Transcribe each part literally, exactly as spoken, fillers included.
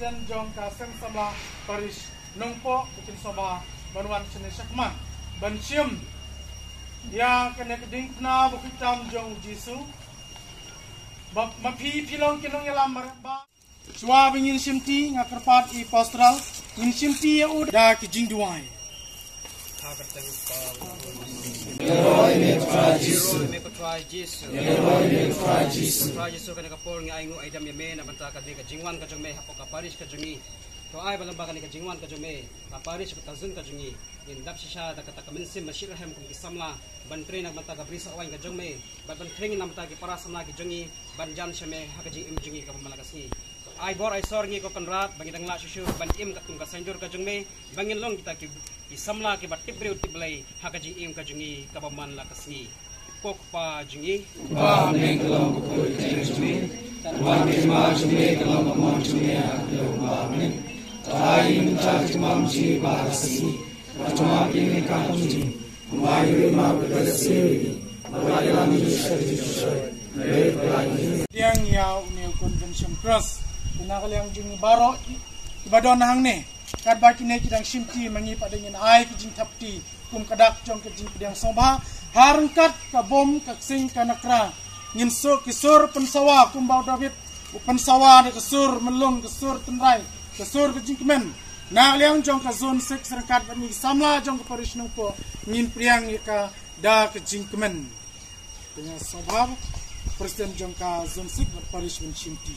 President jong ka Seng Samla Parish Nongpoh, ba kin sngewbha ban wan shane shakhmat ban shim ïa kane ka diengphna bakhuid tam jong u Jisu. Ba ma phi phi long ki nongïalam mareh ba. Shuwa ba ngin shimti, nga kyrpad ïa i pastoral, ngin shimti ïa u da ki jingduwai. Ha ka kyrteng u Kpa, u Khun, u Mynsiem Bakhuid. Ïaroh ïa me ko Trai Jisu. Ïaroh ïa me ko Trai Jisu. Trai Jisu, kane ka por ngi ainguh aidam ïa me na bynta kane ka jingwan ka jong me hapoh ka parish ka jong ngi. To ai ba lyngba kane ka jingwan ka jong me, ka parish bad ka zone ka jong ngi, ngin dap shisha da kata ka mynsiem ba shitrhem kum ki samla ban trei na bynta ka brisoh waiñ ka jong me, bad ban trei na bynta ki para samla ki jong ngi ban jan sha me ha ka jingim jong ngi kaba man la ka sngi. Ai bor ai sor ngi ko Kynrad ba ngi dang lah shuh shuh ban im katkum ka saiñdur ka jong me, ba ngin long kita ki, ki samla kiba tip briew tip Blei ha ka jingim ka jong ngi kaba man la ka sngi. Ko Kpa jong ngi. Ba ha bneng ka long ka kyrteng jong me. Ka wan ka jingim jong me, ka long ka mon jong me ha ka khyndew kumba ha bneng. Ai ïa ngi mynta ka jingim jong ngi ba ha ka sngi. Bad to map ïa ngi ka kam jong ngi. Pdiang ïa une u Convention Cross na ka liang jong ngi baroh kiba don hangne. Katba kine ki dang shimti, ma ngi pat ngin ai ki jingthapti kum ka dak jong ka jingpdiang sngewbha. Ha ryngkat ka bom ka ksing ka nakra, ngin suk ki sur pynsawa kumba u David u pynsawa da ka sur myllung, ka sur tynrai, ka sur ka jingkmen. Na ka liang jong ka Zone Six ryngkat bad ngi ki samla jong ka Parish Nongpoh, ngin pdiang ïa ka da ka jingkmen. Pdiang sngewbha, President jong ka Zone Six bad Parish ban shimti.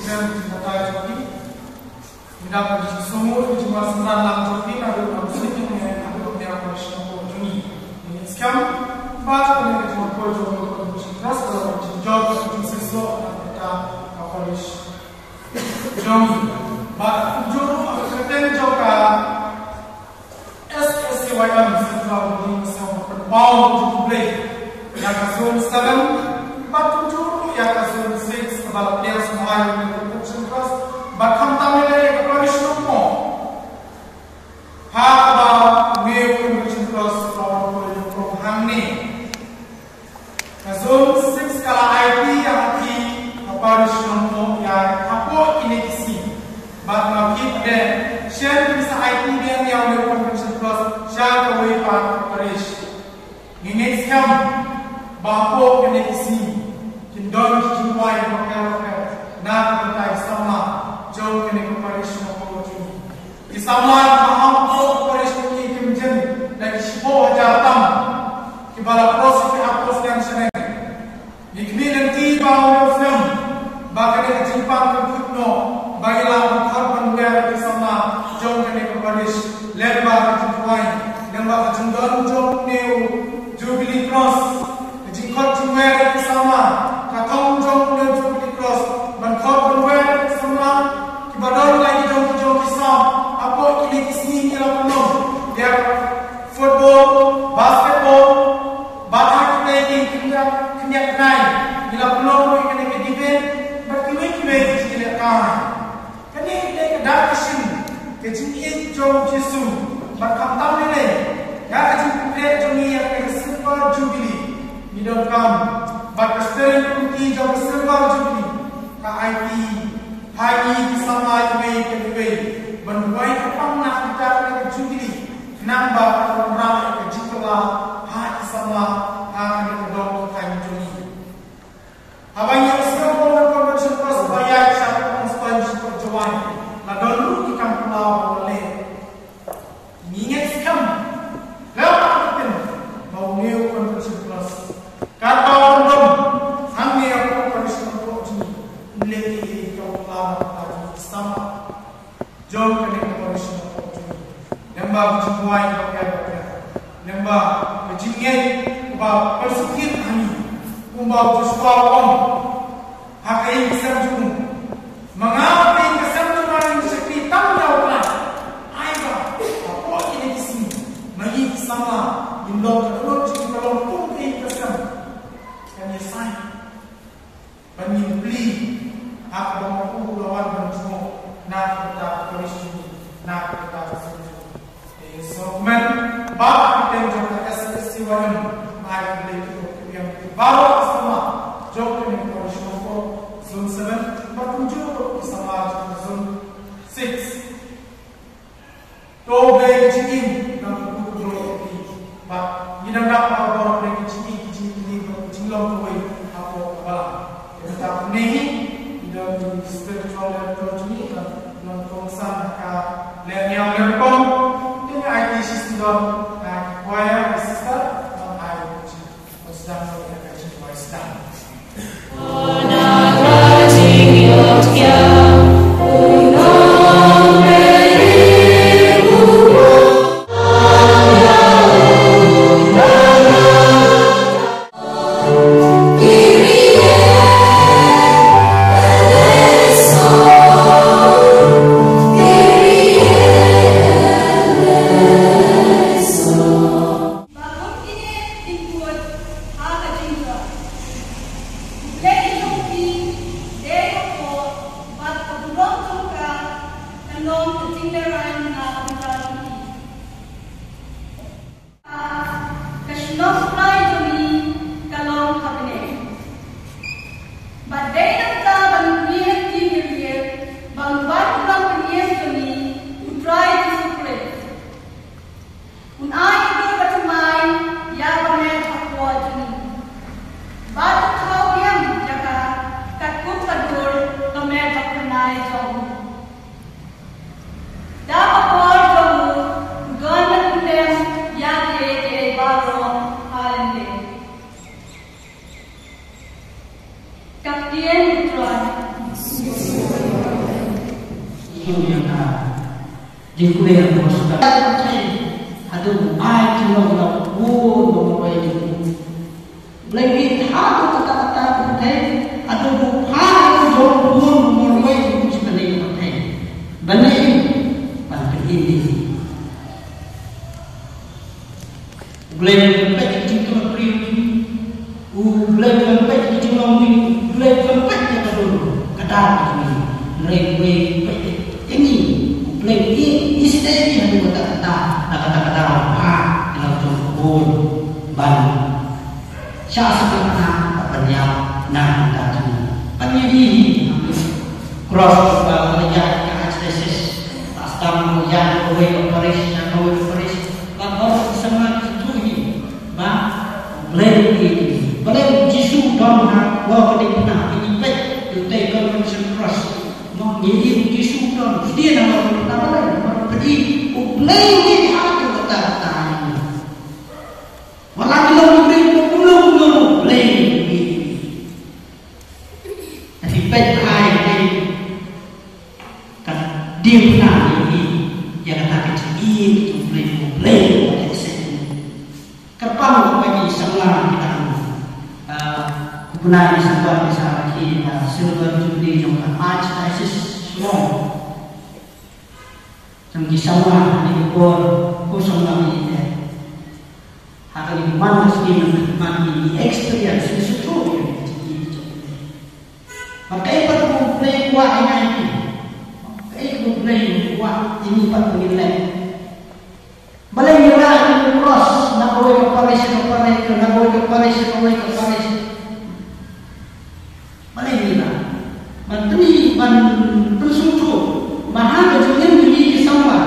jingkren, jingbatai jong phi. Ngi dap ka jingsngew, ka jingwan synran lang jong phi naduh na u snier jong ngi haduh ka parish Nongpoh jong ngi. Ngi skhem ba kane ka jingpoi jong u Nongpoh jong ngi ka long ka jingjop, ka jingseisoh na ka bynta ka parish jong ngi. Bad kumjuh ruh ha ka kyrteng jong ka S A C Y M Central Body, nga sngewbha ban pynpaw ïa ka Zone seven bad kumjuh ruh ïa ka Zone six kaba la pdiang sngewbha ïa ka Convention Trust bad khamtam ïa ka Parish Nongpoh. Ha kaba u Convention Trust u la wan poi nyngkong hangne. Ka Zone six ka la aiti ïa phi, ka Parish Nongpoh, ïa hapoh kine ki sngi. Bad ma phi pat de, shen phi sa aiti biang ïa une u Convention Trust sha kawei pat ka parish. Ngi ngeit skhem ba hapoh kine ki sngi kin don ki jingduwai bapher bapher na ka Jingïeit jong u Jisu, bad khamtam lei lei ïa ka jingpyntrei jong ngi ïa ka Silver Jubilee. Ngi donkam bad ka Steering Committee jong ka Silver Jubilee ka aiti ha ngi ki samla iwei pa iwei ban duwai kyrpang na ka bynta ka Jubilee, khnang ba kan wanrah ïa ka jingkylla ha ki samla ha kane ka dong ka thaiñ jong ngi. Haba ngi ïohsngew ba ka Convention Cross ba ïaid sha ka Kong Spaiñ sha ka Jowai, la don ruh ki kam phyllaw ba la leh. Ngi ngeit skhem, lem ha ka ktien ba une u Convention Cross, katba u don hangne ha ka Convention Cross jong ngi, un leh ïa ka phyllaw ba la leh ki samla jong kane ka parish na pdeng jong ngi. Lyngba ka jingduwai bapher bapher, lyngba ka jingngeit kaba pynsngewsih ha ngi, kumba u Joshua u ong ha ka ïing ka sem jong u, ma nga bad ka ïing ka sem jong nga ngin ïashakri tang ïa U Trai. Ai ba hapoh kine ki sngi ma ngi ki samla ngin long ka dohnud jong ngi ka long kum ka ïing ka sem. Kan ïa sai ban ngin plie ha kaba ma u la wan ban jngoh na ka bynta ka parish jong ngi, na ka bynta ka sem jong ngi. Te sngewkmen ba ha ka ktien jong ka S S C Y M, ma ai khublei kyrpad ïa phi baroh ki samla jong kane ka parish, Nongpoh Zone seven bad kumjuh ruh ki samla jong ka Zone six. To Blei ka jingim na ka bynta ka jong phi. Bad ngi dang dap barabor Blei ka jingim, ka jingim bad ka jinglong kawei hapoh ka balang. Te mynta kane hi ngi don ki spiritual director jong ngi, Nongkongsan ha ka lehniam lehkong. Te ngi aiti shisyndon ha ki choir, ki sister, ban ai ka jingim. Ba kum kine ki kut ha ka jingjop. U Blei jong phi dei hapoh, bad ka burom jong ka kan long ka jinglehrain na ka bynta jong phi. Ka shnong Trai jong ngi ka long ha bneng. Bad dei na ka bynta ban pynïeng ïa ki riewstad, ba un wan u Nongpynieng jong ngi, U Trai Jisu Khrist. Un ai ka dur bathymmai ïa ka met hapoh jong ngi. Bad un thaw biang ïa ka katkum ka dur ka met ba khynnai jong u. Da ka bor jong u, u don ban pyndem ïa kiei kiei baroh ha lynti. Ka ktien U Trai. Ïa ka jingkhublei ïa ka Blei. Haduh ai ki long na u bun ba marwei ki. Blei, haduh katta katta ka pyrthei, haduh ba phah ïa u jong u bun ba marwei ki jingkhublei ka pyrthei. Ban ïa ban pyni. U Blei u peit ka jingtlot briew jong ngi. U Blei u peit ka jinglong jong ngi. U Blei u peit ïa ka dur ka dar jong ngi. Hynrei u Blei u peit ïa ngi. U Blei u ïeit ïa ngi shisha ha katta katta, na katta katta u phah ïa la u jong u bun ban shah sngewthuh bad ban ïap na ka bynta jong ngi. Ban ïa ngi ha ka cross ba la ïaid ka archdiocese. Ba sdang la ïaid kawei ka parish sha kawei ka parish. Ba baroh ki samla ki sngewthuh hi ba U Blei u ïeit ïa ngi. Balei U Jisu u don ha ka diengphna, ngi peit ïa utei Convention Cross. Ngi ïeit, U Jisu u don. Sdien ha ka diengphna, balei? Namar phi, U Blei u ïeit ha katta katta. Wat la ki long ki briew kumno kumno, Blei u ïeit. Te phi peit bha ïa ka diengphna ïa kata ka jingïeit jong U Blei, U Blei u ïeit. Kyrpang ba ki samla ki dang, ah, u bnai December ki sa rakhe ïa ka Silver Jubilee jong ka Archdiocese Shillong. Jong ki samla, ki bor, ko samla ki ïeit. Ha kane ka man ka sngi, man ka sngi, ngi experience, ngi sngewthuh ïa ka jingïeit jong U Blei. Ba kaei pat ba U Blei u kwah ïa ngi. Kaei ba Blei u kwah ïa ngi pat ban ïaleh. Balei ngi rah ïa u cross na kawei ka parish sha ka parish, na kawei ka parish sha kawei ka parish? Balei ngi rah? Ban pyni, ban pynsngewthuh ba ha ka jingim jong ngi ki samla,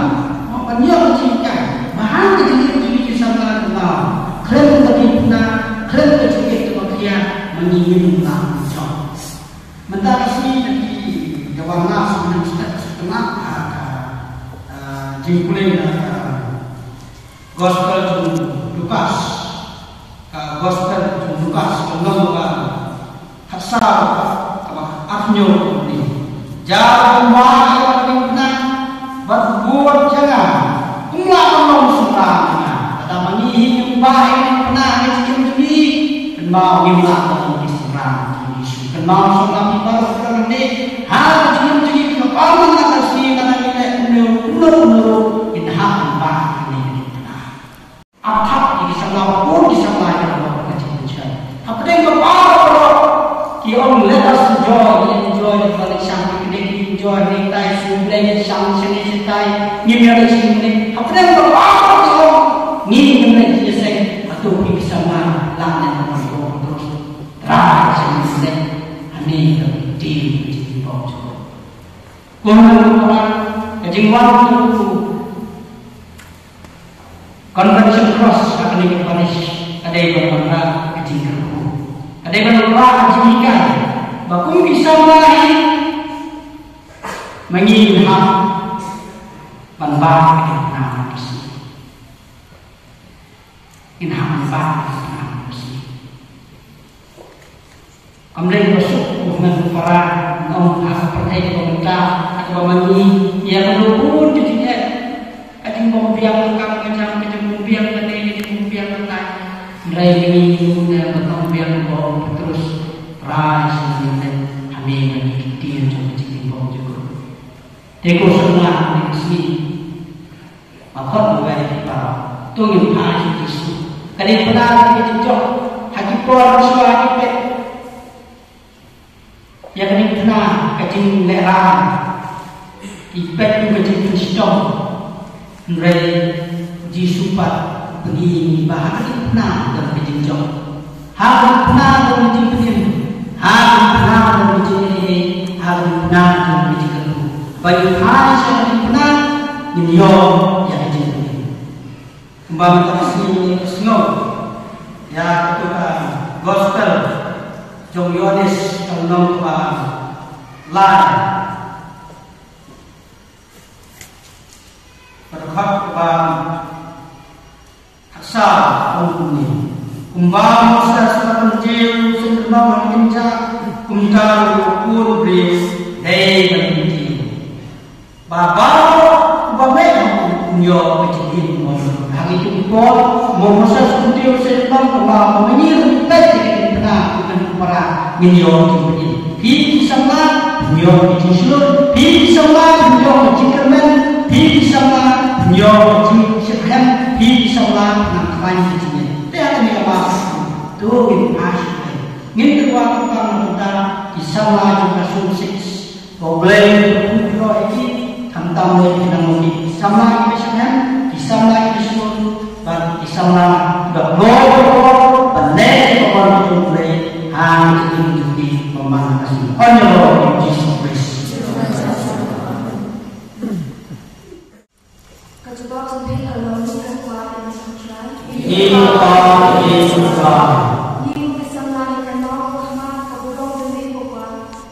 ban ïoh ka jinghikai ba ha ka jingim jong ngi ki samla, khlem ka diengphna, khlem ka jingïeit kaba khia, ma ngi ngim lah ban jop. Mynta ka sngi ka ki, ka wan na sngewthuh stet sngewthuh ha ka, ah, jingpule na ka Gospel jong Lukas. Ka Gospel jong Lukas ka lynnong ba khatsaw, kaba arphew hynñiew. Ïa kumba ïa ka diengphna bad bud jong nga, ym lah ban long synran jong nga. Lada ma ngi hi ngim bah ïa ka diengphna ha ka jingim jong ngi, kynmaw ngim lah ban long ki synran jong Jisu. Kynmaw sngewbha phi baroh phi don hangne, ha ka jingim jong ngi, kaba man la ka sngi, lada ngi leh kumno kumno kumno ruh, ngin hap ban bah ïa ka diengphna. Ap thap ïa ki samla, bun ki samla ki la long ka jingpynshai. Hapdeng kaba baroh ki ong, "Let us enjoy, enjoy the fellowship, picnic, enjoy, ngi tai sngewbha, ngi shang shane shatai, ngim ïa leh shisha ne." Hapdeng kaba baroh ki ong, "Ngi ngim leh shisha." Hato phi ki samla lah ne em? Trai shisha ne, hangne ka ktien ka jingpynbor jong. Kumno ka jingwan jong u Convention Cross ha kane ka parish ka dei ban wanrah ka jingkyrkhu, ka dei ban wanrah ka jinghikai ba kum ki samla hi ma ngi ngin hap ban bah ïa ka diengphna. Ngin hap ban bah ïa ka diengphna. Kam dei ba suk u hynmen u para, nong ha ka pyrthei kaba mynta, ha kaba ma ngi ïa ka bun jingeh, ka jingbym biang ka kam ka jam, ka jingbym biang kane, ka jingbym biang kata. Hynrei ngi ïohi na ka bym biang ba u Petrus, Trai shisha ne, hangne ka dei ka ktien jong ka jingbym jong ka. Te ko samla, hangne ka sngi. Ba khot ba wei ki para. To ngin phai sha Jisu. Ka diengphna ka jingjop ha ki por shuwa ki peit. Ïa ka diengphna ka jinglehrain. Ki peit kum ka jingpynshitom. Hynrei Jisu pat u pyni ba ha ka diengphna don ka jingjop. Ha ka diengphna don ka jingpynim. Ha ka diengphna don ka jingïeit. Ha ka diengphna don ka jingkyrkhu. Ba ngi phai sha ka diengphna, ngin ïoh ïa ka jingpynim. Kumba mynta ka sngi ngin ïa sngew ïa katu ka gospel jong u Ïoannis ka lynnong ba lai. Ka dkhot kaba khatsaw, ong kumne: Kumba u Moses u la pynjhieh u symbai ha ka kynja, kumta ruh u Khun u briew dei ban pynjhieh, ba baroh uba ngeit ha u un ïoh ka jingim kaba ym lut. Ha kito ki por, u Moses u pynjhieh u symbai, kumba ma ngi ruh ngi peit ïa ka diengphna, u hynmen u para, ngin ïoh ka jingpynim. Phi ki samla, phin ïoh ka jingshlur. Phi ki samla, phin ïoh ka jingkyrmen. Phi ki samla, phin ïoh ka jingshemphang. Phi ki samla, phin nang khlaiñ ka jingngeit. Te ha kane ka Mass to ngin ai sha, ngin kyrpad kyrpad na bynta ki samla jong ka Zone Six. Ko Blei u kyrkhu ïa ki, khamtam lei ki nang ki samla kiba shemphang, ki samla kiba shlur, bad ki samla kiba kloi ka por ban leh ïa ka bor jong U Blei ha ka jingim jong ki ba man la ka sngi. Ïa u Jisu Khrist. Ka jubab jong phi ka long: Ngi kyrpad ïa me ko Trai. Ngi kyrpad ïa me ko Trai. Ngi kum ki samla ngi kynmaw ka khmat ka burom jong me ko Pa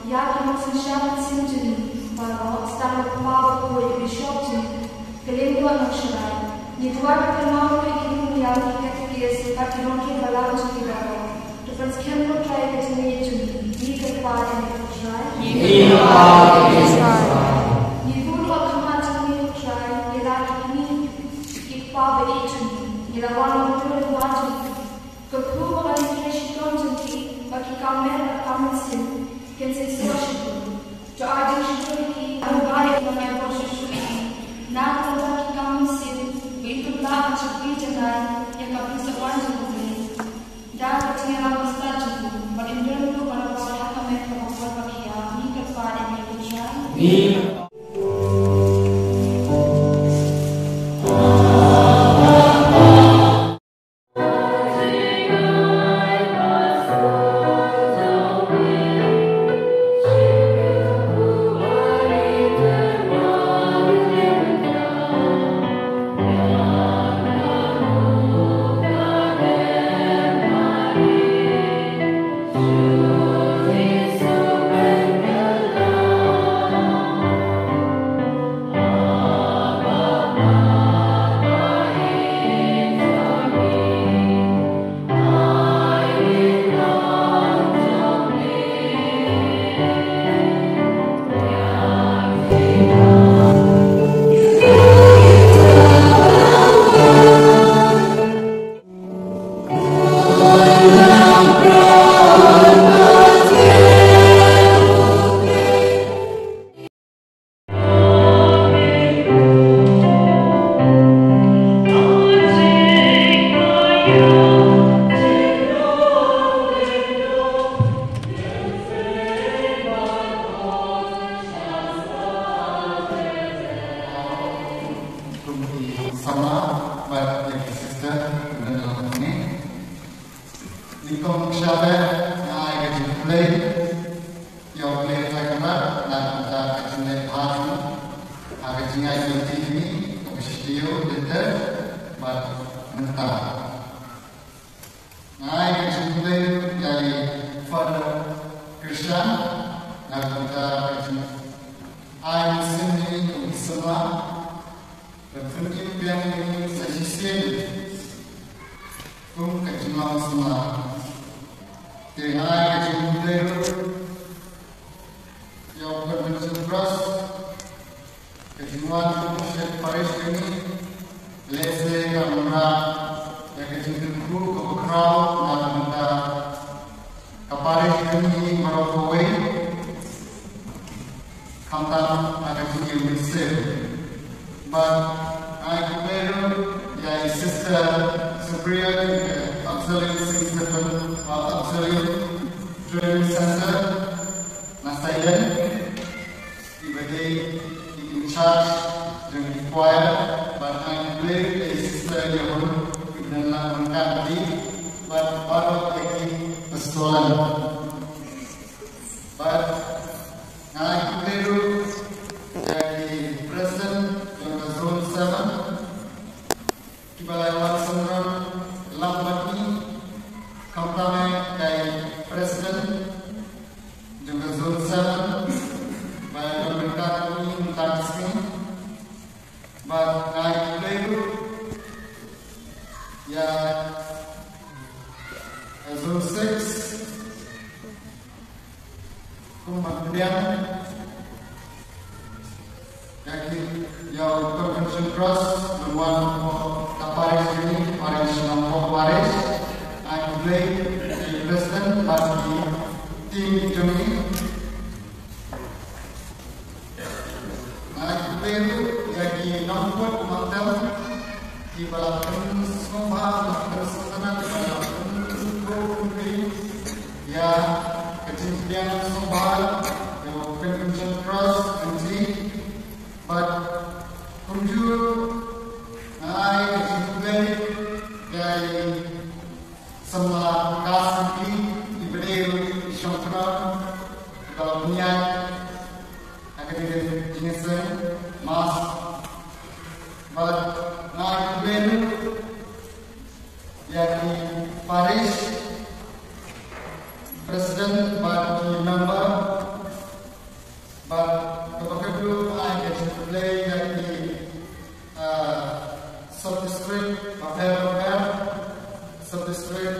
ïa ki nongsynshar mynsiem jong ngi baroh, sdang da u Kpa, u Khun, u Bishop jong ngi, Kylleng Nongshadai. Ngi duwai ba kynmaw ruh ïa ki nongñiah, ki katekis bad ki nongkynmaw balang jong ngi baroh. To pynskhem ko Trai ïa ka jingngeit jong ngi. Ngi kyrpad ïa me ko Trai. Ngi kyrpad ïa me ko Trai. Ngi bun ïa ka khmat jong me ko Trai ïa la ki kmie ki kpa ba ïeit jong ngi. Ngi la wan ban kyrkhu ïa ka bor jong me. Kyrkhu ba ka jingtrei shitom jong ki, ba ki kam met bad kam mynsiem kin sngewsih shibun. To ai jingshitom ïa ki, ban bai ïa ki, ban ai bor shuh shuh ïa ki na ka bynta ki kam mynsiem, ba kin lah ban shakri janai ïa ka Bynta jong U Blei. Da ka jingïalam ba stad jong u, ba kin don ruh ban bor ha ka met kaba khia. Ngi kyrpad ïa me ko Trai. Samla bad ïa ki sister, bad ïa ki. Nyngkong sha ba nga ai ka jingkhublei ïa U Blei Trai Kynrad na ka bynta ka jingleh bha jong u ha ka jingai lynti jong ngi, kaba shisha ïa u lynter bad mynta. Nga ai ka jingkhublei ïa i Father Christian na ka bynta ka jingai mynsiem ïa ngi kum ki samla. Ban pynkynmaw ïa ngi sa shisien kum ka jinglong samla. Te nga ai ka jingkhublei ruh ïa u Convention Trust, ka jingwan jong u sha ka parish jong ngi. Lehse ka wanrah ïa ka jingkyrkhu kaba khraw na ka bynta ka parish jong ngi baroh kawei, khamtam na ka jingïamih mynsiem. Bad nga ai khublei ruh ïa i Sister Supriya, ka Auxiliary Saint Stephen, uh, Auxiliary Training Center na Saiden, iba dei i in charge jong ki choir, bad nga ai khublei ïa i Sister Yahun, iba dei na ryngkat bad baroh ïa ki pastoral. Bad nga ai khublei ruh ïa ki president jong ka Zone seven, kiba la wan synran lang bad ngi, khamtam ïa i president jong ka Zone seven, ba la wan ryngkat bad ngi mynta ka sngi. Bad nga ai khublei ruh ïa ka Zone six, kumba pdiang ïa ki, ïa u Convention Trust, ban wan ka parish jong ngi, parish Nongpoh parish. Nga ai khublei ïa i president bad ki team jong ngi. Nga ai khublei ruh ïa ki nongput nongtem kiba la pynsngewbha, la pynsngewtynnat, kiba la pynkup pynbeit ïa ka jingpdiang sngewbha ïa u Convention Trust Committee. Bad kumjuh nga ai ka jingkhublei ïa i samla Kasi, iba dei ruh i shongknong, iba la pynïaid ha kane ka jingïaseng mass. Bad nga ai khublei ruh ïa ki parish president bad ki member. Bad kaba khatduh nga ai ka jingkhublei ïa ki, ah, sub district bapher bapher, sub district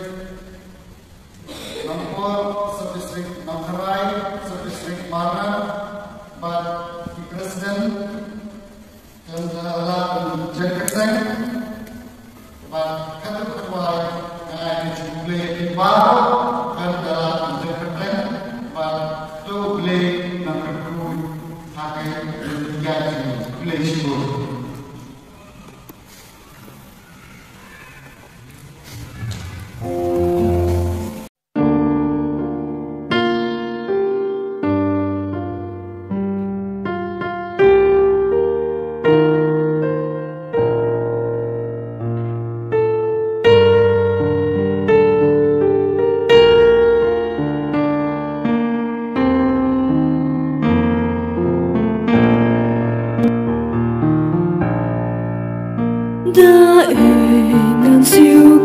Nongpoh, sub district Nongkharai, sub district Marngar, bad ki president, kan da la pynjah kyrteng. Bad katto katne nga ai ka jingkhublei ïa ki baroh, kan da la pynjah kyrteng. Bad to U Blei un kyrkhu ha ka jingïaid jong ngi. Khublei shibun. Da ïeit ngan siew